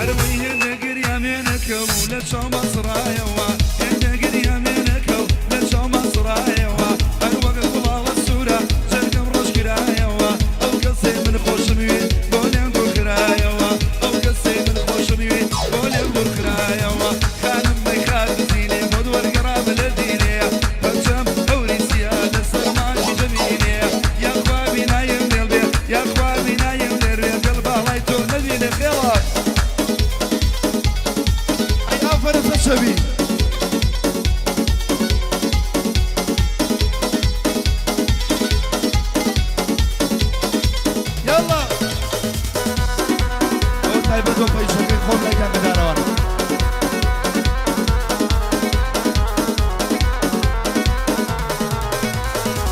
هەروەی هێندە گریامێنەکەو لە چاوما سڕایەوە، هێندە گریامێنەکەو لە چاوما سڕایەوە، هەر وەک گوڵاڵە سوورە جەرگم ڕەش کرایەوە، ئەو کەسەی من خۆشم وێ بۆ لێم دوور خرایەوە، ئەو کەسەی من خۆشم وێ بۆ لێم دوور خرایەوە، خانم مەیخات بزینێ بۆت وەرگەڕام لە دینێ، پەنجەم هەوری سیا لەسەر مانگی جەبینێ، یاخوا بینایم لێڵ بێ، یاخوا بینایم لێر بێ، دڵ باڵای تۆ نەبینێ خێڵات. ئەی ئافەرم سەرچەوی. یاڵا ئەوە تایبەت بە پەیجەکەی خۆم لای کاکە دارەوان.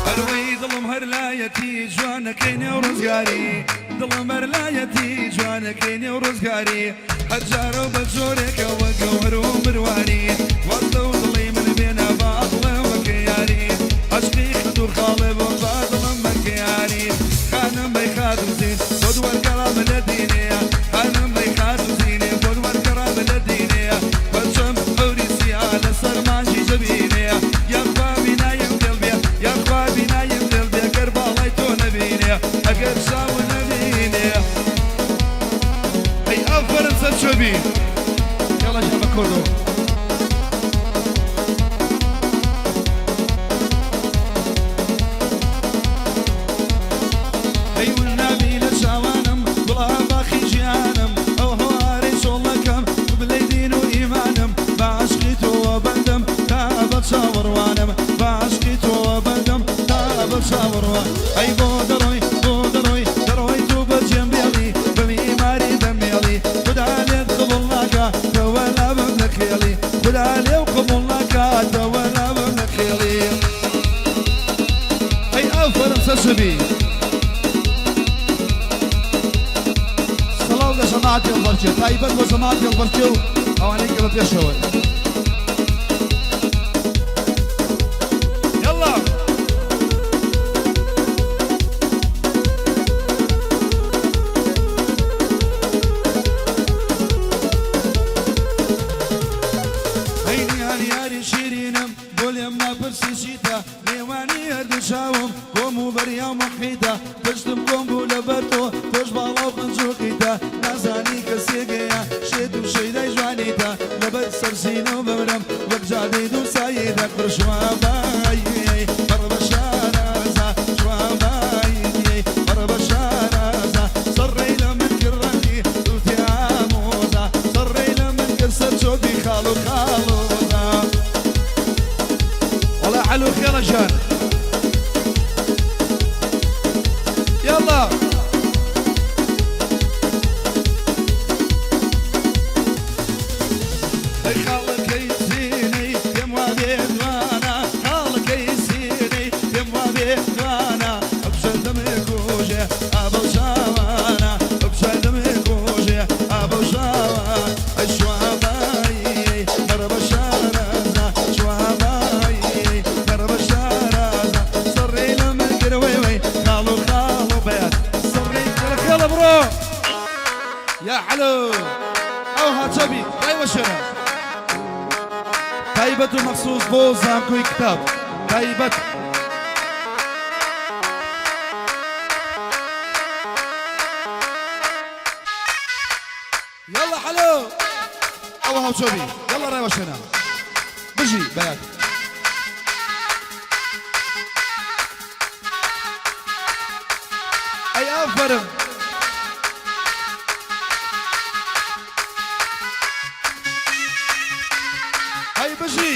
ئەروەی دڵم هەر لایەتی جوانەکەی نێو ڕزگاری، دڵم هەر لایەتی جوانەکەی نێو ڕزگاری، هەر جارە و بە جۆرێکە وەک گەوهەر و مرواری، واز لەو دڵی من بێنە با ئەقڵم مەکە یاری، عەشقی خەت و خاڵێ بۆ با دڵم مەکە یاری، خانم بەی خاتوو زین بۆت وەرگەڕام لە دینێ، خانم بەی خاتوو زینێ بۆت وەرگەڕام لە دینێ، پەرچەم هەوری سیا لەسەر مانگی جەبینێ، یاخوا بینایم دڵ بێ، یاخوا بینایم دڵ بێ، گەر باڵای تۆ نەبینێ، ئەگەر چاو نەبینێ. ئەی ئافەرم سەرچۆبی. یاڵا ژیان بە کوردۆ. ئەی ون نابی لە چاوانم گوڵا باخی ژیانم، ئەو هەوارەی چۆڵەکەم قبلەی دین و ئیمانم، بە عەشقی تۆوە بەندم تا ئەبەد چاوەڕوانم، بە عەشقی تۆوە بەندم تا ئەبەد چاوەڕوان. ئەی بۆ دەڕۆی بۆ دەڕۆی دەڕۆی تو بەجێم بێڵی، بە میماری دەمێڵی، خودا لێت قبوڵ ناکا تەوە لابم لە خێڵی، خودا لێو قبوڵ ناکا تەوە لابم لە خێڵی. ئەی ئافەرم سەرچەبی. سڵاو لە جەماعەتی هەڵبەرکێ، تایبەت بۆ جەماعەتی هەڵبەرکێ و ئەوانەی کە بە پێشەوەن. یەڵا. ئەی نیان یاری شیرینم بۆ لێم ناپرسی چیتە، نێوانی هەردوو چاوم کۆم و بەریا و موحیتە، پشتم کۆم بوو لەبەر تۆ تۆش باڵا و قنجوقیتە، نازانی کەسێکەیە شێت و شەیدای جوانیتە، لەبەر سەرسینە و بمرم وەک جادەی دوو ساییدە، قڕشوابای بەڕ بە شارەزا شوابای بەڕ بە شارەزا، سەرڕێی لە من کرد ڕەنگی دووتی ئامۆزا، سەرڕێی لە من کرد سەرچۆپی خاڵ و خاڵۆزا. وەڵا حەلو خێڵە ژیان. یاڵا. ئەی خاڵەکەی سینەی پێم وابێ جوانە، خاڵەکەی سینەی پێم وابێ جوانە، ئەبشە دەمێ کوژێ ئابەو چاوانە، ئەبشە دەمێ کوژێ ئابەو چاوانە، ئەی شوابای بەڕ بە شارەزا، شوابای بەڕ بە شارەزا، سەڕی لە من کرد وەی وەی خاڵ و خاڵ و بەیاد، سەڕی خێڵە خێڵە بڕۆ. یا حەلو. ئەوها چەبی دای وەشێنە. تایبەت و مەخسوس بۆ زانکۆی کتاب تایبەت. یاڵا حەلو. ئەوە هاوچۆبی یاڵا ڕای وەشێنە. بژی بەیاد. ئەی ئافەرم. ئەی بژی.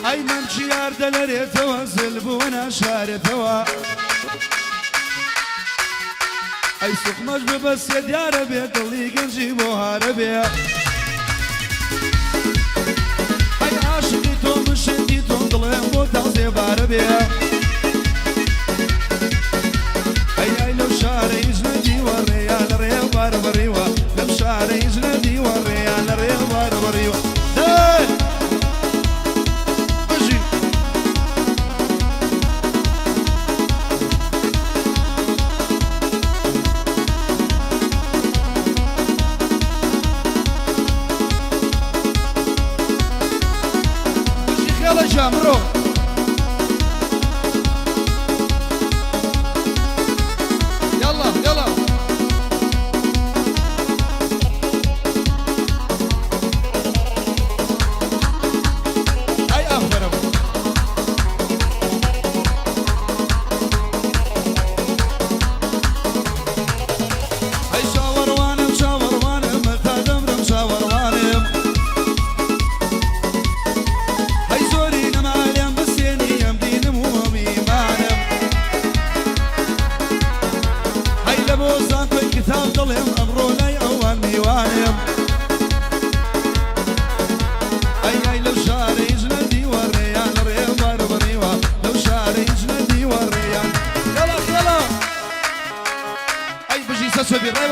ئەی مەمکی یار دەلەرێتەوە زل بووە ناشارێتەوە، ئەی سوخمەش ببەستێ دیارە بێ دڵی گەنجی بۆ هارە بێ، ئەی عاشقی تۆم شێتی تۆم دڵێم بۆ تازێ بارە بێ، ئەی ئای لەو شارە هیچ نەدیوە ڕێیا لە ڕێ بارە بڕیوە، لەم شارە هیچ نەدیوە ڕێیا لە ڕێ بارە بڕیوە. دەی بژی.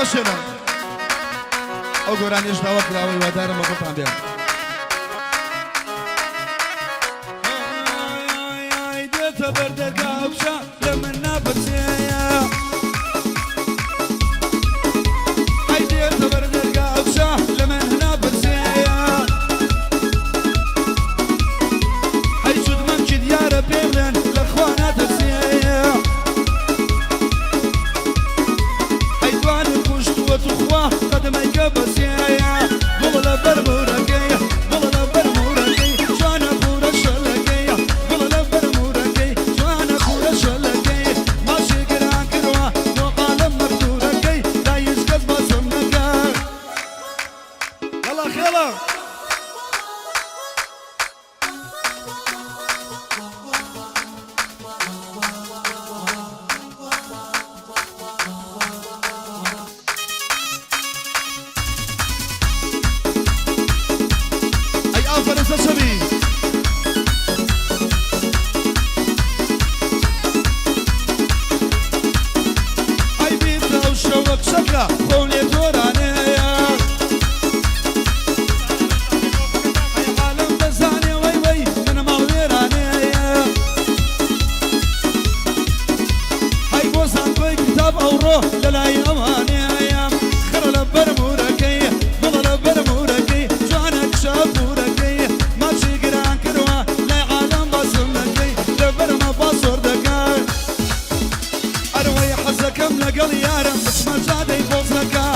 وەشێنە ئەو گۆرانیش داوا کراوە هیوادارم بە دڵتان بێ. دێتە بەر دەرگا کچە لە من ناپرسێ ئەی دێتە بەر دەرگا کچە لە من ناپرسێ ئەی چوت مەمکی دیارە پێ بڵێن لە خوا ناترسێ ئەی دوانم کوشتووە توخوا قەدمەی کە بەسێیە گوڵ لە بەر مورەکەی گوڵ لە بەر مورەکەی جوانە پورە شەلەکەی گوڵ لە بەر مورەکەی جوانە پورە شەلەکەی ماچی گران کردوە بۆ عالەم مەختورەکەی لای هیچ کەس باسم نەکە. یەڵا خێڵە. ئەی ئافەرم سەرچەمی. ئەی بیرتە ئەو شەوە کچەکە خۆم لێ تۆرانەیە. ئەی عالەم دەزانێ وەی وەی من ماڵ وێرانەیە. ئەی بۆ زانکۆی کتاب ئەوڕۆ لەلای ئەوانەیە. خڕە لە بەر مورەکەی گوڵە لە بەر مورەکەی جوانە کچە پورەکەی ماچی گران کردوە لای عالەم باسم نەکەی لەبەرمە پاسۆر دەکا. ئەروەی حەزەکەم لەگەڵ یارم بچمە جادەی بۆزەکە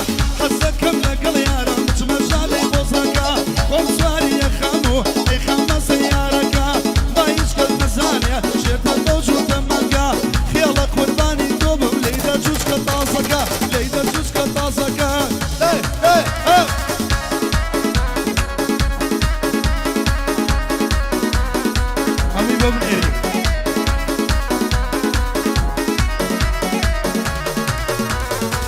حەزەکەم لەگەڵ یارم بچمە جادەی بۆزەکە خۆم سواری یەخەم و ئەیخەمە سەیارەکە با هیچ کەس نەزانێ شێتە بەو جووتە مەنگە خێڵە قوربانی تۆ بم لێی دە جوچکە تازەکە لێی دە جوچکە تازەکە ئێ ئێ ئێ. هەمووی بۆ بنێری.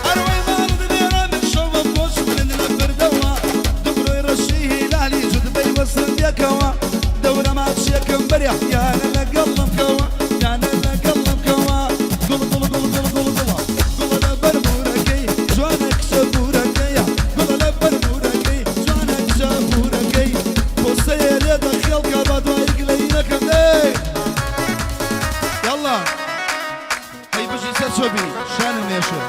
ئەروەی ماڵت لێرە من شەوە کۆچ بلند لە بردەوە دبرۆی ڕەشی هیلالی جوت بەی وەسم یەکەوە دەورە ماچیەکەم بەرێ یانە لەگەڵم کەوە یانە لەگەڵم کەوە گوڵ گوڵ گوڵ گوڵ گوڵ گوڵە گوڵە لە بەر مورەکەی جوانە کچە پورەکەی گوڵە لە بەر مورەکەی جوانە کچە پورەکەی پۆسەیە لێ دەخێڵکە بە دوای گلەی نەکەم دەی یاڵڵا ئەی بژی سەرچۆبی شانم نێشێ.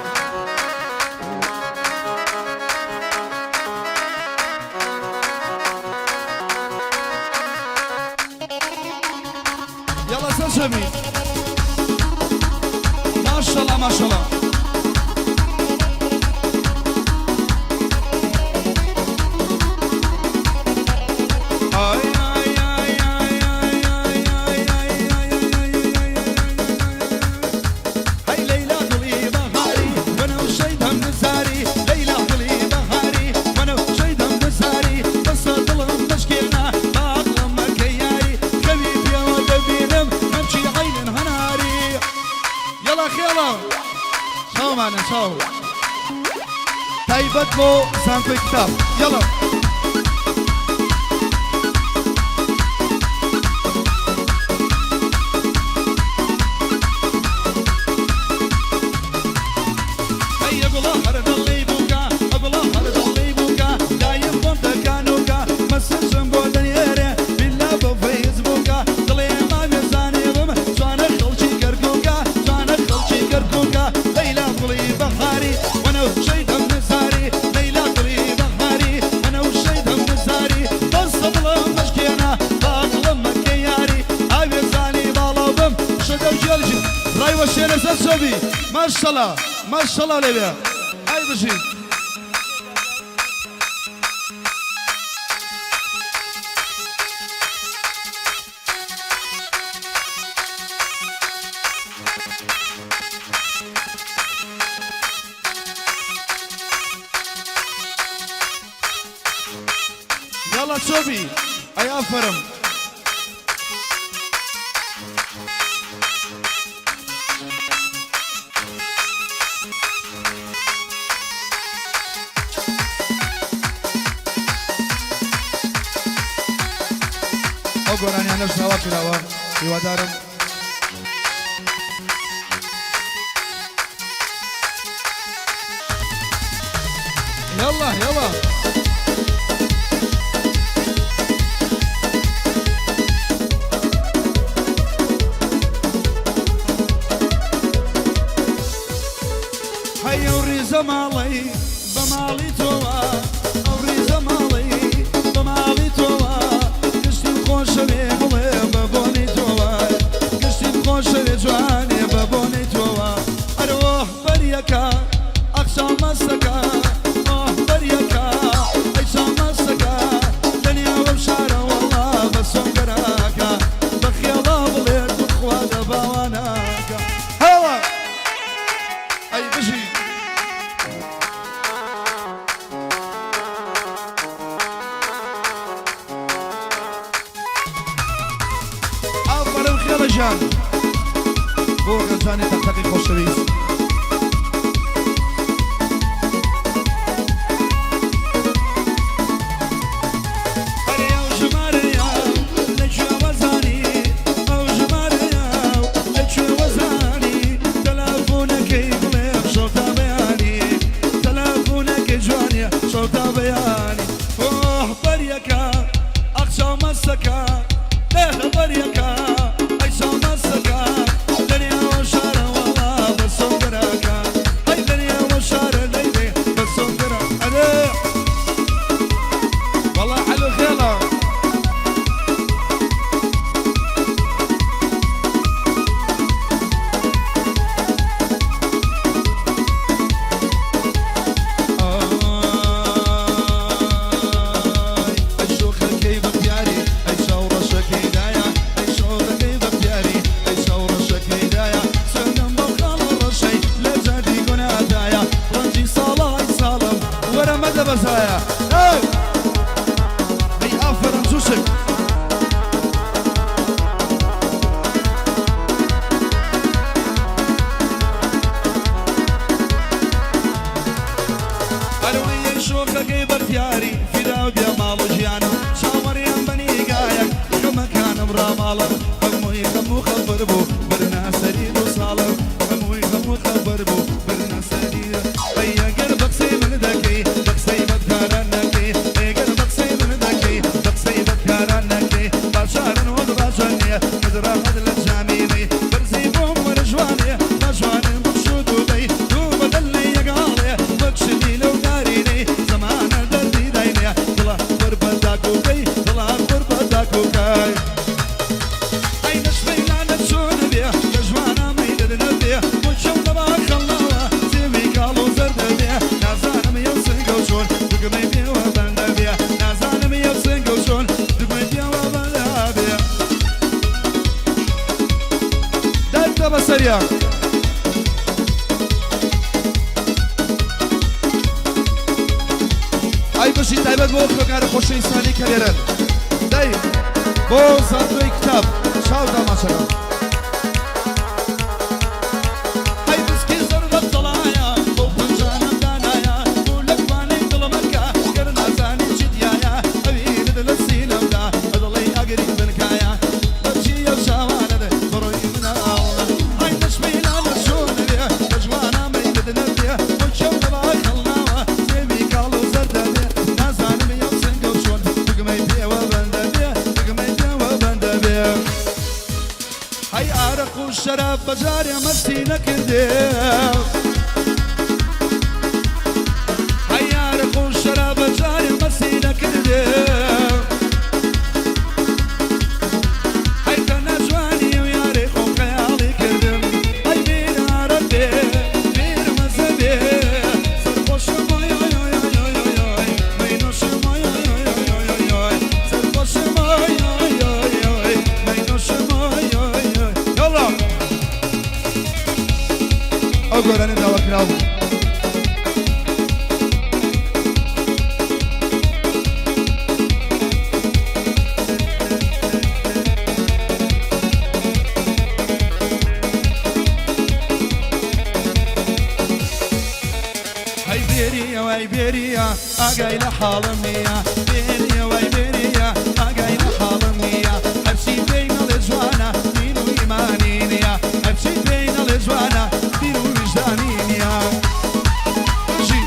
یاڵا سەرچۆبی ماشەڵا ماشەڵا. ئای ئای ئای ئای ئای ئای ئای ئای ئای ئای ئای هەی لەیلا دڵی بەهاری وەنەوشەی دەم نزاری لەیلا دڵی بەهاری وەنەوشەی دەم نزاری بەسە دڵم بشکێنە با عەقڵم مەکە یاری خەوی پێوە دەبینم مەمکی عەینن هەناری. یەڵا خێڵە چاومانە چاو تایبەت بۆ زانکۆی کتاب یەڵا. ئەی گوڵە هەر دڵی بووکە گوڵە هەر دڵی بووکە دایم بۆم دەکانوکە مەسجم بۆ دەنێرێ بیلا بۆ فەیسبووکە دڵێ ماوێ زانێ بم جوانە خەڵکی کەرکووکە جوانە خەڵکی کەرکووکە لەیلا گوڵی بەهاری وەنەوشەی دەم نزاری لەیلا گوڵی بەهاری وەنەوشەی دەم نزاری بەسە دڵم مەشکێنە با دڵم مەکە یاری ئاوێ زانی باڵا بم شەدە و جێلجی ڕای وەشێنە سەر چۆبی ماشەڵا ماشەڵا لێبێ ئای بژی. یاڵا چۆبی ئەی ئافەرم. ئەو گۆرانیانەش داوا کراوە هیوادارم. يلا يلا. هەی ئەو ڕیزە ماڵەی بە ماڵی تۆوە، ئەو ڕیزە ماڵەی بە ماڵی تۆوە، گشتیم خۆشەوێ بڵێ بە بۆنەی تۆوە، گشتیم خۆشەوێ جوانێ بە بۆنەی تۆوە. ئەرۆ بەریەکە ئەخشا مەسەکە، ئۆه بەریەکە ئەی شامەسەکە، دنیا وەم شارە وەڵا بە سۆنگەراکە، بە خێڵا بڵێ توخوا دەباواناکە. هەڵە ئەی بژی. ئافەرم خێڵە ژان بۆ گەنجانی تەقتەقی خۆشەویست. ئەرێ ئەو ژمارەیە لەکوێ وەزانی، ئەو ژمارەیە لەکوێ وەزانی، تەلەفۆنەکەی بڵێم شەو تا بەیانی، تەلەفۆنەکەی جوانیە شەو تا بەیانی. ئۆه بەریەکە ئەخشا مەسەکە، ئێه بەریەکە ئەی شامەسەکە، دنیاوە شارە وەڵا بە سۆنگەراکە، ئەی دنیاوە شارە لەیلێ بە سۆنگەرا. ئەرێ وەڵا حەلو خێڵە. ئای ئەی شۆخەکەی بەختیاری، ئەی چاوڕەشەکەی دایە، ئەی شۆخەکەی بەختیاری، ئەی چاوڕەشەکەی دایە، سەرم بەو خاڵە ڕەشەی لە جادی گونادایە، ڕەنجی ساڵای ساڵم وەرە مەدە بەزایە. ئەی ئەی ئافەرم زووشک. ئەرۆی شۆخەکەی بەختیاری، فیدا و بێ ماڵ و ژیانم، چاوەڕێم بە نیگایەک خەمەکانم ڕاماڵم، هەمووی خەم و خەبەر بوو برنا سەری دوو ساڵم، هەمووی خەم و خەبەر بوو برنا سەری. ئەی ئەگەر بە قسەی من دەکەی بە قسەی بەدکاران نەکەی، ئەگەر بە قسەی من دەکەی بە قسەی بەدکاران نەکەی، باچارن وەک ڕاجەنێ مزراحەت لە جامینەی، بەرزی بۆم وەرە جوانێ ناجوانم بخشوو دووبەی، دوو بەدەل لە یەگاڵێ وەک شلی لەو دارینەی، زەمانە دەردی داینێ دڵە قوربە داکوکەی، دڵە قوربە داکوکەی. ئەی نەشمەیلانە چۆن بێ لە ژوانە مەیلت نەبێ، بۆ چەو لەبا خەڵاوە زێوی کاڵ و زەردە بێ، نازانم یەو سنگە و چۆن دوگمەی پێوە بەندە بێ، نازانم یەو سنگە و چۆن دوگمەی پێوە بەندە بێ. دەردە بەسەریا. ئەی بژی تایبەت بۆ خوێندکارە خۆشەویستانی کە لێرەن. دەی بۆ زانکۆی کتاب چاو داماچەکە. ئەی بسکی زەردە تەڵایە بۆ پەنجانم دانایە، بۆ لەکوانەی دڵمەکە گەر نازانی چی دیایە، ئەوینت لە سینەمدا دڵی ئاگری بنکایە، بەچی ئەو چاوانەت بڕۆی مناڵە. ئەی نەشمیلانە چۆن بێ لە جوانە مەیلت نەبێ، بۆ چەو لەبا خەڵناوە زێوی کاڵ و زەردە بێ، نازانم یەو سنگە و چۆن دوگمەی پێوە بەندە بێ، دوگمەی پێوە بەندە بێ. هەی ئارەق و شەراب بەجارێ مەستی نەکردێ، هەی ئارەق و شەراب بەجارێ مەستی نەکردێ، هەی تەنها جوانی و یارێ خۆم خەیاڵی کردم، ئەی بێرارە بێ بێرمەزە بێ، سەرخۆشم ئای ئای ئای ئای ئای ئای، مەینۆشم ئای ئای ئای ئای ئای ئای، سەرخۆشم ئای ئای ئای ئای، مەینۆشم ئای ئای ئای. یاڵا ئەو گۆرانیە داواکراو بوو. ئەی بێریە وای بێریە ئاگای لە حاڵم نییە، بێریە وای بێریە ئاگای لە حاڵم نییە، هەرچی پێی نەڵێ جوانە دین و ئیمانی نییە، هەرچی پێی نەڵێ جوانە دین و ویژدانی نییە. بژی.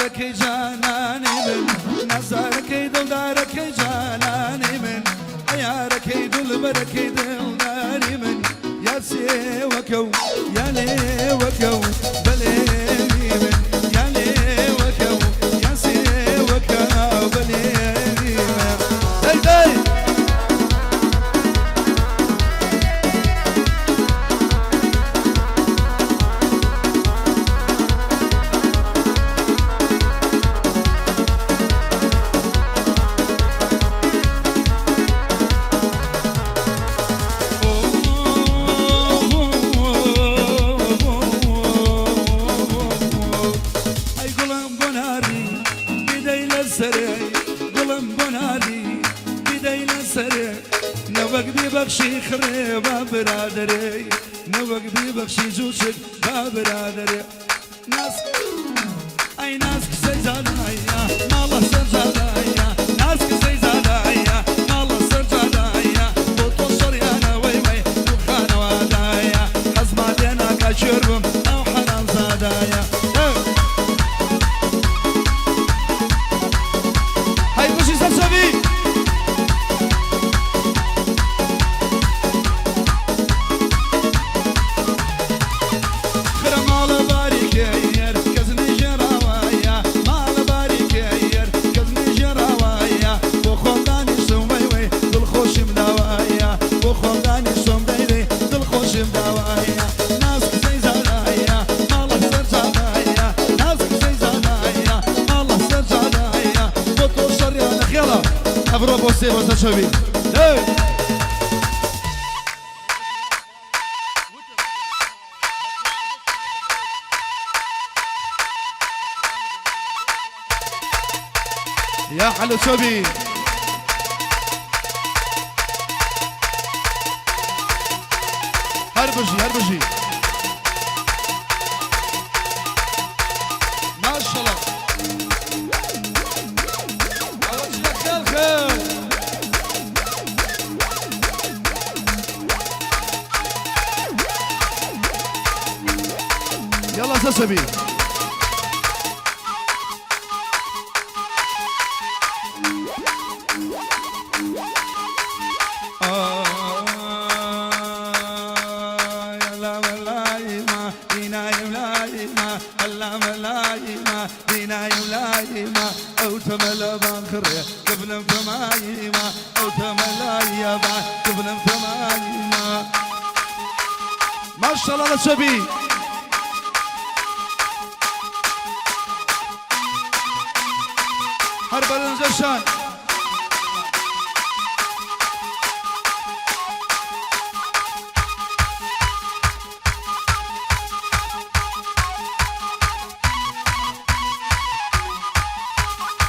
دڵدارەکەی جانانی من، نازارەکەی دڵدارەکەی جانانی من، عەیارەکەی دڵبەرەکەی دڵداری من، یا سێوەکە و یا لێوەکە و بەلێوی من، یا لێوەکە و یا سێوەکە و بەلێوی من. دەی دەی. ئەی گوڵم بۆ ناردی بیدەی لە سەرێ، گوڵم بۆ ناردی بیدەی لە سەرێ، نەوەک بیبەخشی خڕێ با برادەرێ، نەوەک بیبەخشی جوچک با برادەرێ. ناس ئەی ناس کسەی زادایە ماڵە سەر جادایە، ناس کسەی زادایە ماڵە سەر جادایە، بۆ تۆ شەڕیانە وەی وەی دوو خانەوادایە، حەزما لێ ناکا کوێر بم ئەو حەرام زادایە. هەی بژی سەرچەوی. خرە ماڵە باریکەیەر کەس نەیژێراوایە، ماڵە باریکەیەر کەس نەیژێراوایە، بۆ خۆم دانیشتم وەی وەی دڵخۆشیم داوایە، بۆ خۆم دانیشتم دەی دەی دڵخۆشیم داوایە. ناز قسەی زانایە ماڵە سەر جادایە، ناز قسەی زانایە ماڵە سەر جادایە، بۆ تۆ شەڕیانە خێڵە ئەبڕۆ بۆ سێ بۆ سەرچەوی. دەی. یا حلو چۆبی. هەر بژی هەر بژی. ماشەڵڵا. ئەوەش لە خێڵ خێڵ. یاڵا سەرچەوی. ماشەڵڵا لە چەبی. هەر بەرنجەشان.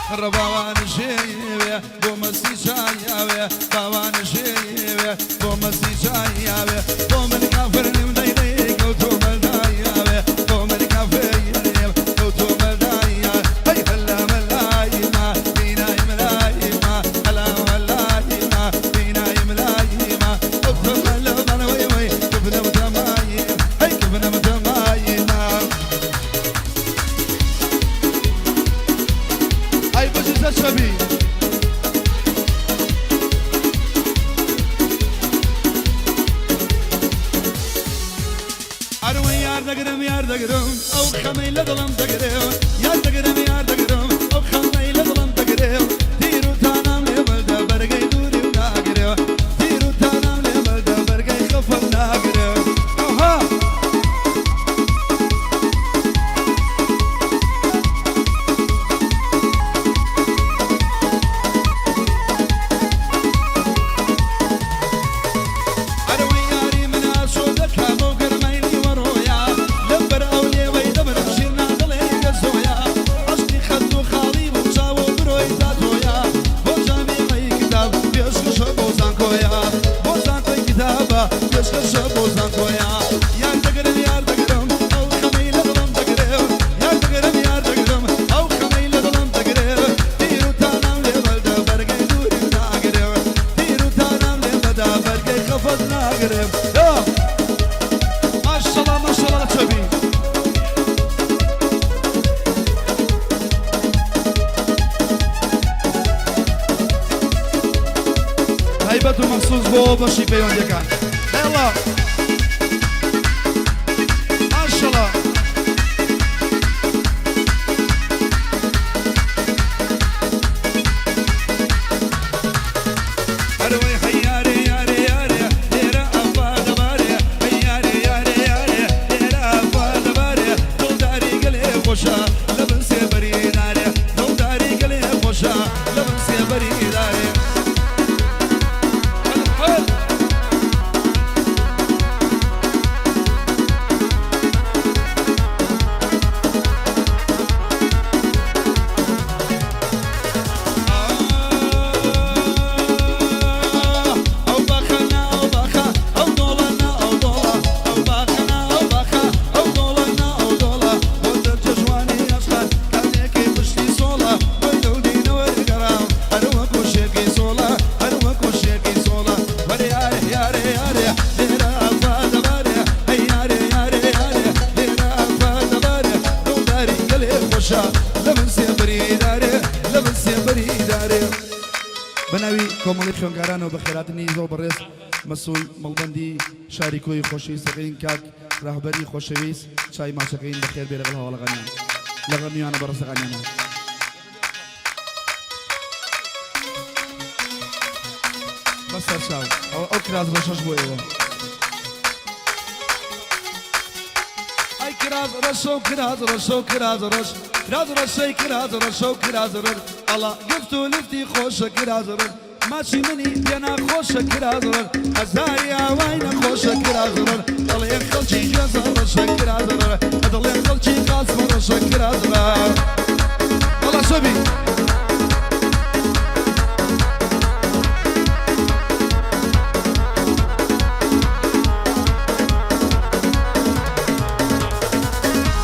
خڕە باوان ژێوێ بۆ مەسی چایاوێ، باوان ژێوێ بۆ مەسی چایاوێ، بۆ من کافرنم دەی دەی کەوتۆ مەدایاوێ، بۆ من کافرنم کەوتۆ مەدایا. هەی هەلا مەلایما بینای ملایما، هەلا مەلایما بینای ملایما، ئەو تەمەلەمان وەی وەی کفنم تەمایم، هەی کفنم تەمایما. ئەی بژی سەرچەوی. ئەروە یار دەگرم یار دەگرم ئەو خەمەی لە دڵم دەگرم، یار دەگرم یار دەگرم ئەو خەمەی لە دڵم دەگرم، تیر و تانام لێ بەردە بەرگەی دووری و ناگرم، تیر و تانام لێ بەردە بەرگەی خەفەم ناگرم. ئەوها. ئەرەوەی یاری من ئاسۆ دەکامە و گەرمای نیوەڕۆیە، لەبەر ئەو لێوەی دەبرم شیر نادڵێ گەزۆیە، عەشقی خەت و خاڵی بوو چاو و برۆی تاتۆیە، بۆ جامیعەی کتاب پێشکەشە بۆ زانکۆیە، بۆ زانکۆی کتابە پێشکەشە بۆ زانکۆیە. یار دەگرم یار دەگرم ئەو خەمەی لە دڵم دەگرم، یار دەگرم یار دەگرم ئەو خەمەی لە دڵم دەگرم، تیر و تانام لێ بەردە بەرگەی دووری ناگرم، تیر و تانام لێ بەدا بەرگەی خەفەت ناگرم. یا. ماشەڵڵا ماشەڵڵا لە چەبی. تایبەت و مەخسوس بۆ بەشی پەیوەندیەکان. ئێڵا ماشەڵا. هەروەی هەی یارێ یارێ یارێ لێرە ئەفا دەبارێ هەی یارێ یارێ یارێ لێرە ئەفا دەبارێ دڵداری گەلێ خۆشە لە بن سێبەری دارێ دڵداری گەلێ خۆشە لە بن سێبەری دارێ حەل حەل. ئەو باخە نا ئەو باخە ئەو دۆڵە نا ئەو دۆڵە ئەو باخە نا ئەو باخە ئەو دۆڵە نا ئەو دۆڵە بۆ دەرچە ژوانی عەشقان کاتێکی پشتی سۆڵە بۆی دەودینە وەرگەڕام هەر وەکو شێکی سۆڵە هەر وەکو شێکی سۆڵە وەرە یارێ یارێ یارێ لێرە ئەفا دەبارێ هەی یارێ یارێ یارێ لێرە ئەفا دەبارێ دڵداری گەلێ خۆشە لە من سێبەری دارێ لە من سێبەری دارێ. بەناوی کۆمەڵی خوێندکارانەوە بەخێرهاتنی زۆر بەڕێز مەسول مەڵبەندی شاری کۆیی خۆشەویست دەکەین کاک ڕەهبەری خۆشەویست چای ماچەکەین بەخێر بێ لەگەڵ هاوەڵەکانیان لەگەڵ میوانە بەڕێزەکانیانە. بەسەر چاو ئەوە ئەو کراس ڕەشەش بۆ ئێوە. ئەی کراس ڕەشە و کراس ڕەشە و کراس ڕەش کراس ڕەشەی کراس ڕەشە و کراس ڕەش ئەڵا گفت و لفتی خۆشە کراس ڕەش ماچی منی پێ ناخۆشە کراس ڕەش هەزاری ئاوای نەخۆشە کراس ڕەش دەڵێن خەڵکی گوێزە ڕەشە کراس ڕەش دەڵێن خەڵکی قاسمە ڕەشە کراس ڕەش وەڵا شەبی.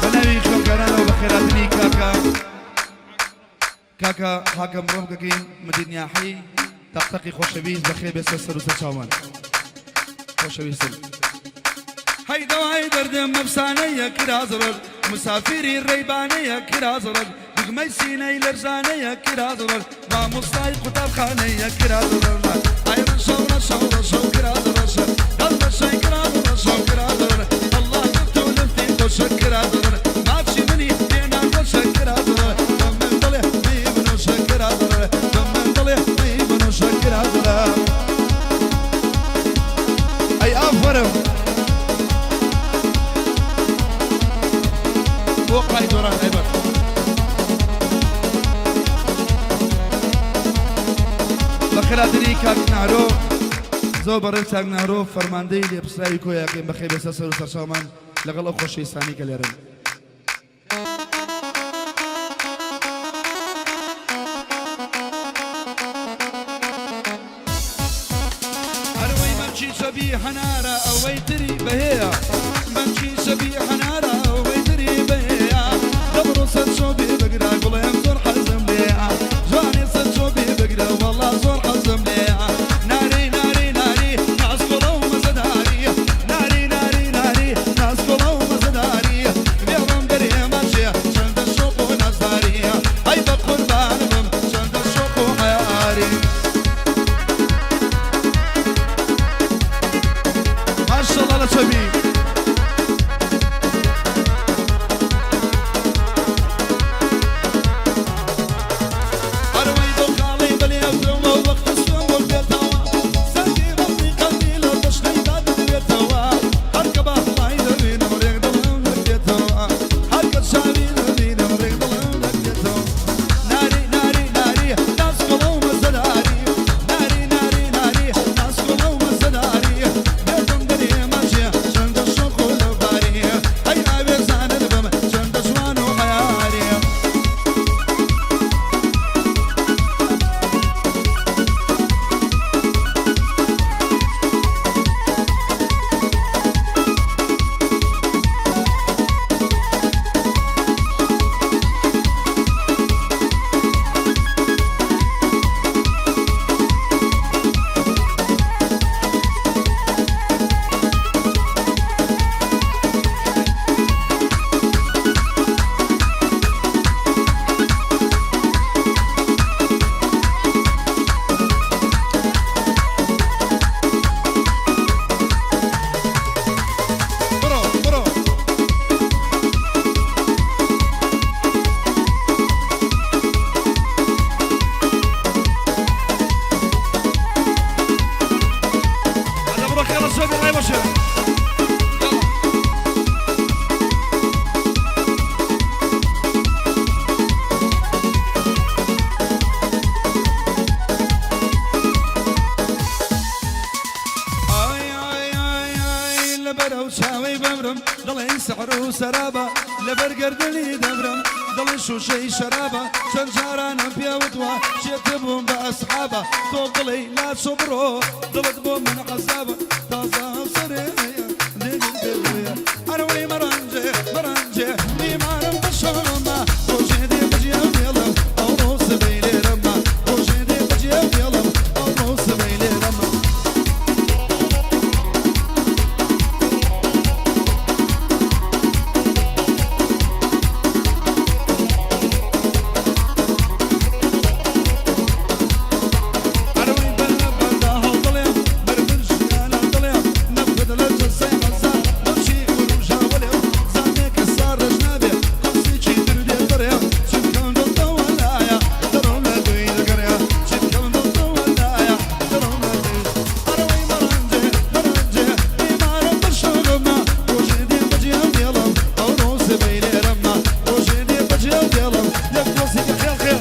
بە ناوی خوێندکارانەوە بەخێرهاتنی کاکە کاکە حاکم ڕۆم دەکەین مدیر نیاحی تەقتەقی خۆشەویست بەخێر بێ سەر سەر و سەر چاومان خۆشەویستن. هەی دەوای دەردم ئەفسانەیە کراس ڕەش مسافیری ڕێیبانەیە کراس ڕەش دوگمەی سینەی لەرزانەیە کراس ڕەش مامۆستای قوتابخانەیە کراس ڕەش ئای ڕەشە و ڕەشە و ڕەشە و کراس ڕەشە دەس ڕەشەی کراس ڕەشە و کراس ڕەش ئەڵڵا گفت و لفتی خۆشە کراس ڕەش ماچی منی پێ ناخۆشە کراس ڕەش بە من دڵێ مەی بنۆشە کراس ڕەش بە من دڵێ مەی بنۆشە کراس ڕەش. ئەی ئافەرم بۆ قای دۆران ئەی بەر. بەخێرهاتنی کاک نارۆ زۆر بەڕێز کاک نارۆ فەرماندەی لێپرسراوی کۆیاکەین بەخێر بێسە سەر و سەرچاومان لەگەڵ ئەو خۆشەویستانەی کە لێرەن. ئەرەوەی مەمکی چەبی هەنارە ئەوەی تری بەهەیە مەمکی چەبی هەنارە ئەوەی تری بەهەیە دەبڕۆ سەر چۆبی بگرە گوڵێم زۆر حەزم لێیە جوانێ سەر چۆبی بگرە وەڵا زۆر حەزم لێیە ناری ناری ناری ناسکۆڵە و مەزەداری ناری ناری ناری ناسکۆڵە و مەزەداری بێڵم دەرێ ماچێ چەندە شۆخ و نازداری ئەی بە قوربان بم چەندە شۆخ و عەیاری. ماشاءاللە لە چەبی. سەحر و سەرابە لەبەر گەردنی دەمرم دڵی شوشەی شەرابە چەند جارانم پێوتوە شێت بووم بە ئەسحابە تۆ بڵێی لاچۆ بڕۆ دڵت بۆ من عەزابە تازە هاوسەرێ هەیە دێنم پێ دڵێ ئەرەوەی مەڕەنجێ مەڕەنجێ بیمارم بەشەمە ڕۆژێ دێ بەجێ دێڵم ئەوڕۆ سبەی لێرەمە ڕۆژێ دێ بەجێ دێڵم ئەوڕۆ سبەی لێرەمە. ئەرەوەی بەر لە بەردا هەڵدڵێ بەر من ژیانە دڵێ نەفرەت لە جەسەی عەزاب بۆچی وروژاوە لێ زامێکە ساڕێژ نابێ کورسێکی تر دێ دەڕێ چونکەم دڵ تەوەلایە دەڕۆم لە دووی دەگەڕێ چونکەم دڵ تەوەلایە دەڕۆم لە دووی ئەرەوەی مەڕەنجێ مەڕەنجێ بیمارم بەشەوگەمە ڕۆژێ دێ بەجێم دێڵم ئەوڕۆ سبەی لێرەمە ڕۆژێ دێ بەجێم دێڵم یەک دۆسێکی خێڵ خێڵ.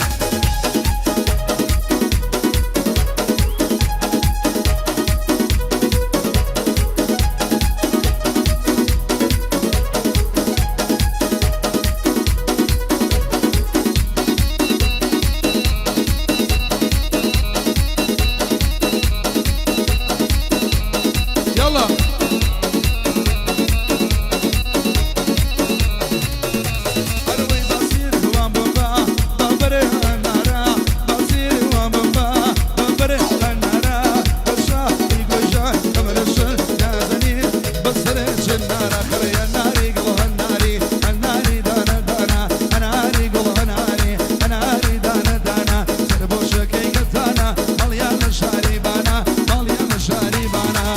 یاڵا. ئەرەوەی باسیر وام بمبا بەبەرێ هەنارە باسیر وام بمبا بەبەرێ هەنارە بەشاخی گۆژە کەمەرەشە نازەنین بەسەرێ چنارە خەرێ هەناری گوڵ هەناری هەناری دانە دانە هەناری گوڵ هەناری هەناری دانە دانە سەربۆشەکەی کەتانە ماڵیان لە شاری بانە ماڵیان لە شاری بانە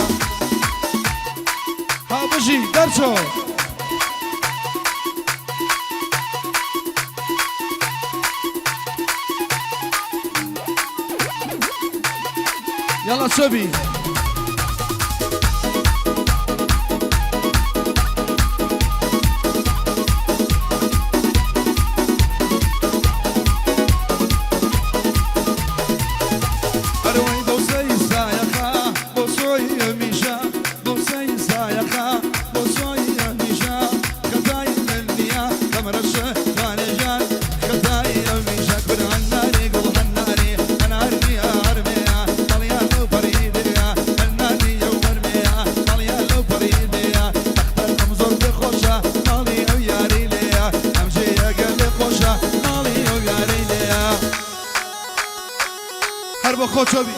ها بژی دەرچۆ. یاڵا چۆبی. ئەرەوەی بۆسەی سایەقا بۆ سۆی هەمیشە بۆسەی سایەقا بۆ سۆی هەمیشە خەتای من نییە کەمەرەشە جانێ جان خەتای هەمیشە کورە هەناری گوڵ هەناری هەنار نییە هەرمێیە ماڵیان لەو پەڕی دێیە هەنار نییە و هەرمێیە ماڵیان لەو پەڕی دێیە تەختەکەم زۆر پێ خۆشە ماڵی ئەو یاری لێیە ئەم جێیەگە لێ خۆشە ماڵی ئەو یاری لێیە هەر بۆ خۆ چۆبی.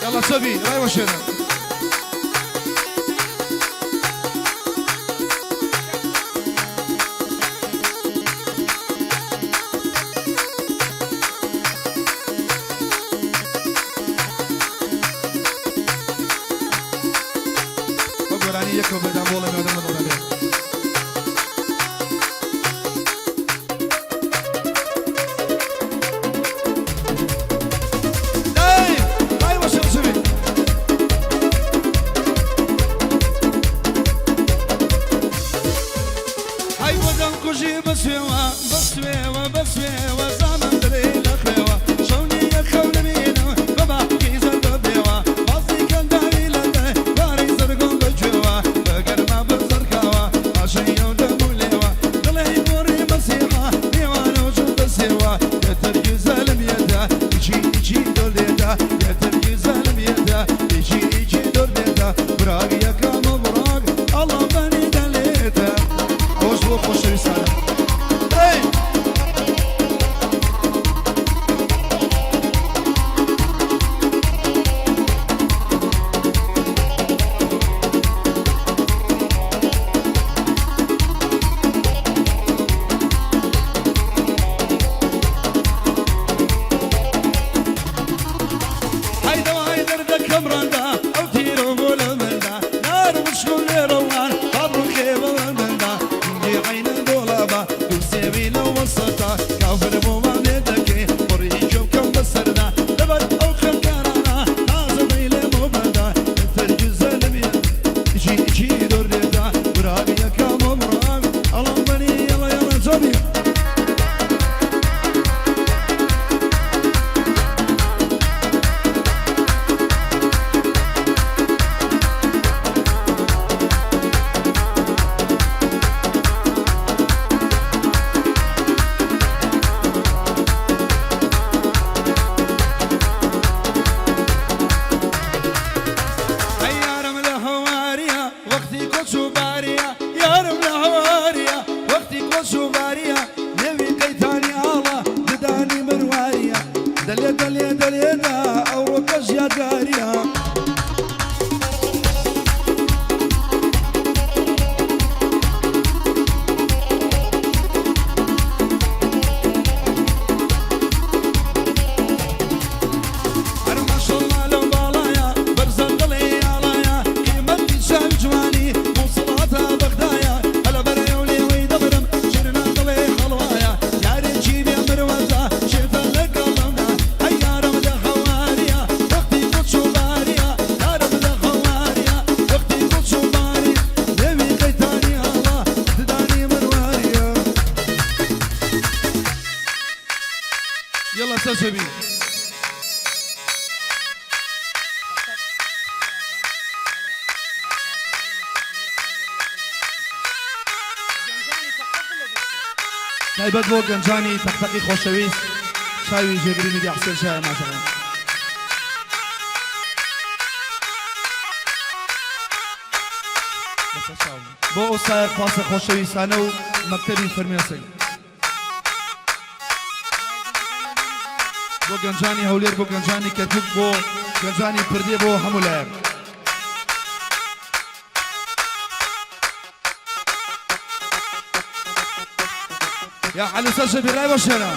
یاڵا چۆبی ڕای وەشێنە. بە گۆرانی یەکەوە بەدام بۆڵێ مێودەم لە دڵدا بێ. دەی ڕای وەشێنە چۆبی. هەی بۆ دەمکوژی بەسوێوە بەسوێوە بەسوێوە زامم دەرێ لە خوێوە شەو نییە خەو نەبینم بە باخی زەردە بێوە بازی کەنداوی لە دەی باری زەرگۆم بە گوێوە بە گەرما. یەڵا سەرچەبی. تایبەت بۆ گەنجانی تەقتەقی خۆشەویست چاوی جێگری میدیا حسێن شایە ماچەکان. بۆ ئەو سایەق پاسە خۆشەویستانە و مەکتەبی فرمێسک. بۆ گەنجانی هەولێر بۆ گەنجانی کەرکوک بۆ گەنجانی پردێ بۆ هەموو لایەک. یا عەلی سەر شەبی ڕای بەشێنە.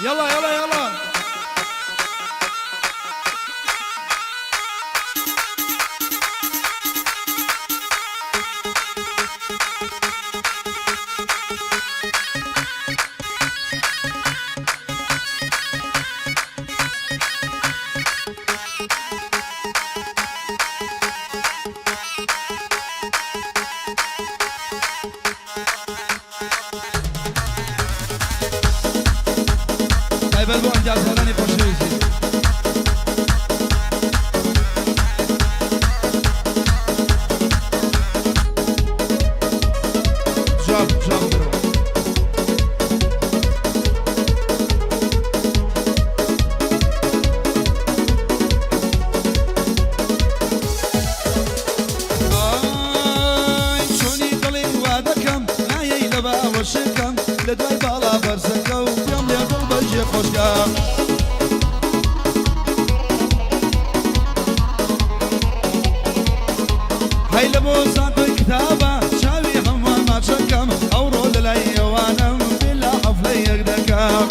یەڵا یەڵا یەڵا. تایبەت بۆ ئەندازیارانی خۆشەویستی. جواب جواب بدەرەوە. ئای چۆنی دڵی وا دەکەم نایەی لە باوەشەکەم لە دوای باڵا بەرزەکە و پێم لێ دڵ بەجێ خۆشکە. هەی لە بۆ زانکۆی کتابە چاوی هەمووان ماچەکەم ئەوڕۆ لە لای ئێوانم بیلا حەفلەی یەک دەکەم.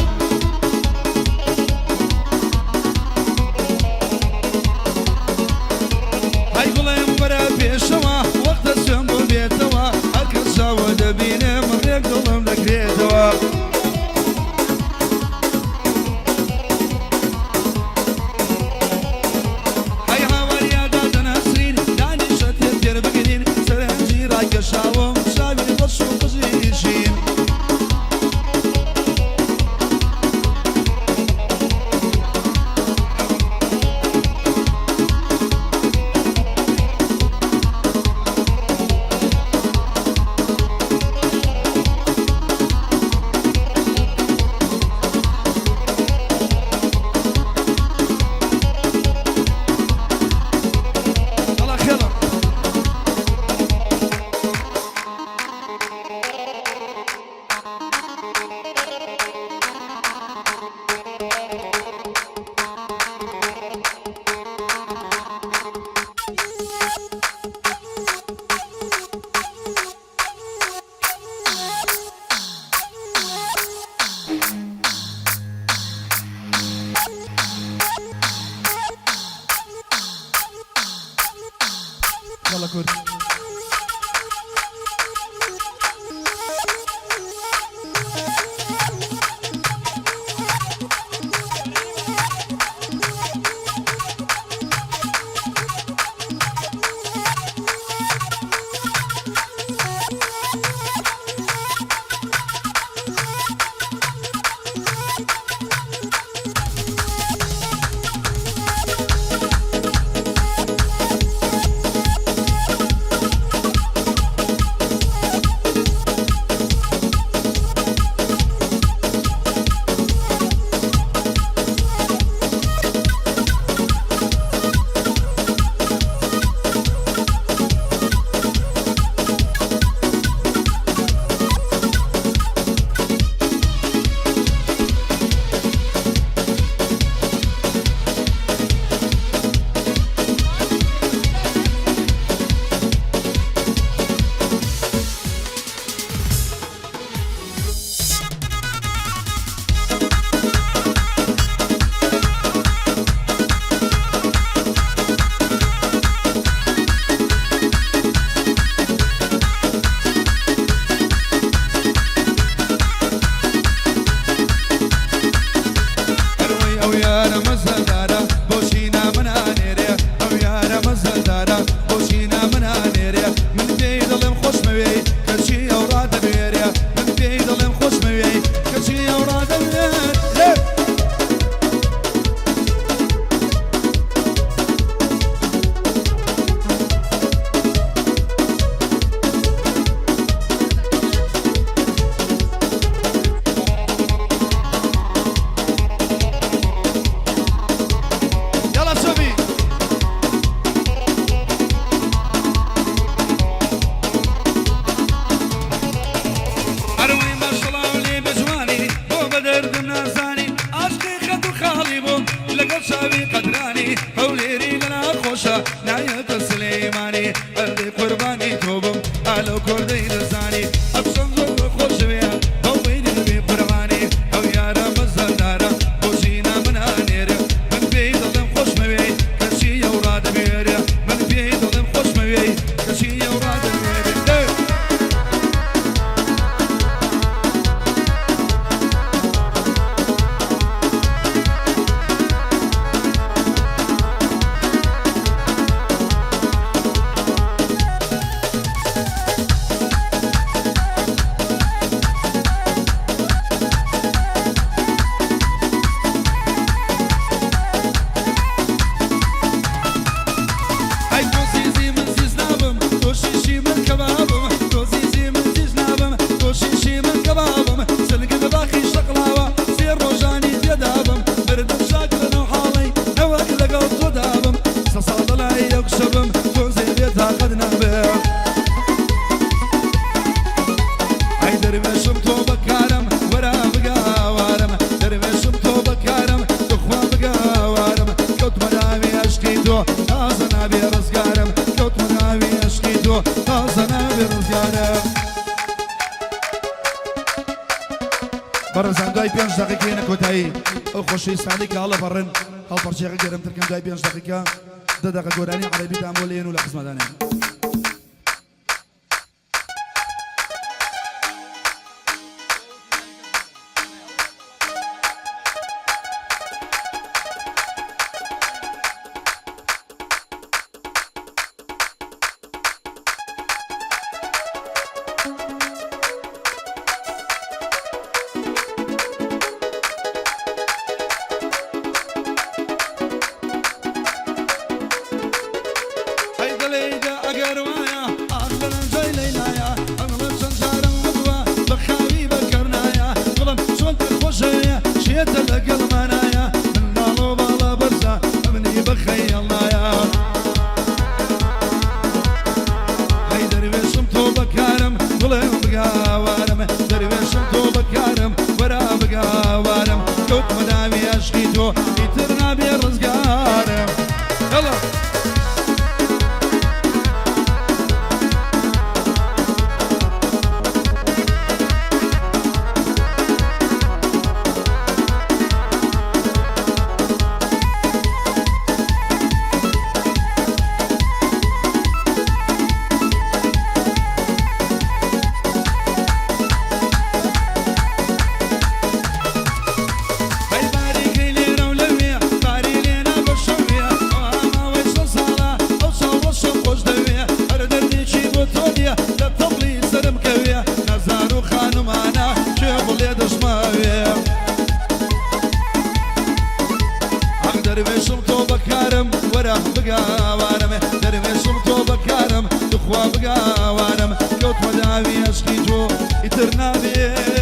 هەی گوڵێم وەرە پێشەوە وەختە سوێم بۆ بێتەوە هەر کەس چاوە دەبینم ڕێک دڵم دەکرێتەوە. هەی هاواریا دادە نەسرین دانیشە تێر تێر بگرین سەرنجی ڕاکێشاوم چاوی ڕەش و قژی شین. يلا خيلا. يلا كورد. ڕۆژە نایەتە سلێمانی ئەردەی قوربانی تۆ بم ئا لەو کوردەی دەزانی ئەم چەند زۆر خۆشەوێ ئەو بینی بێ قوربانی ئەو یارە مەزەدارە بۆچی نا من ئەنێرێ من پێی دەڵێم خۆشمەوێی کەچی ئەو ڕادەبوێرێ من پێی دەڵێم خۆشمەوێی کەچی ئەو ڕادەبوێرێ. ئەی تۆ زیزی من زیز نابم تۆ شیشی من کەبابم تۆ زیزی من زیز نابم تۆ شیشی من کەبابم سنگت باخی شەقڵاوە سێ ڕۆژانی تێدابم مردم شاک لەناو حاڵی نەوەک لەگەڵ تۆ دابم سە ساڵ لەلای یەک شەبم تۆزێ بێتاقەت نابم ئەی دەروێشم تۆ بەکارم وەرە بگاوارم دەروێشم تۆ بەکارم تخوا بگاوارم کەوتمە ناوی عەشقی تۆ تازە نابێ ڕزگارم کەوتمە ناوی عەشقی تۆ تازە نابێ ڕزگارم. بەڕێزان دوای پێنج دەقیقە یەنە کۆتایی ئەو خۆشەویستانەی کە هەڵەپەڕن هەڵپەڕکێکە گەرمتر کەن دوای پێنج دەقیقە دە دەقە گۆرانی عەرەبیتان بۆ لێن و لە خزمەتانێن. ئەی دڵی دە ئەگەر وایە ئاخ لە لەنجەی لەیلایە ئەمڵم چەند جارم وتووە بە خاوی بەکەرنایە دڵم چۆن تر خۆشەوێ شێتە لەگەڵمانایە منداڵ و باڵا بەرزە ئەمنی بەخەیاڵنایە ئەی دەروێشم تۆ بەکارم بڵێم بگاوارم دەروێشم تۆ بەکارم وەرە بگاوارم کەوتمە داوی عەشقی تۆ ئیتر نابێ ڕزگارم یەڵا. ئەی باریکەی لێرە و لەوێ باری لێنا بە شەوێ ئەوها ماوەی چەند ساڵە ئەو چاو ڕەشەم خۆش دەوێ هەر دەردێکی بۆ تۆ نییە لە تەپڵی سەرم کەوێ نازار و خانمانە کوێ بڵێ دەشماوێ ئەخ دەروێشم تۆ بەکارم وەرە بگاوارم دەروێشم تۆ بەکارم تخوا بگاوارم کەوتمە داوی عەشقی تۆ ئیتر نابێ.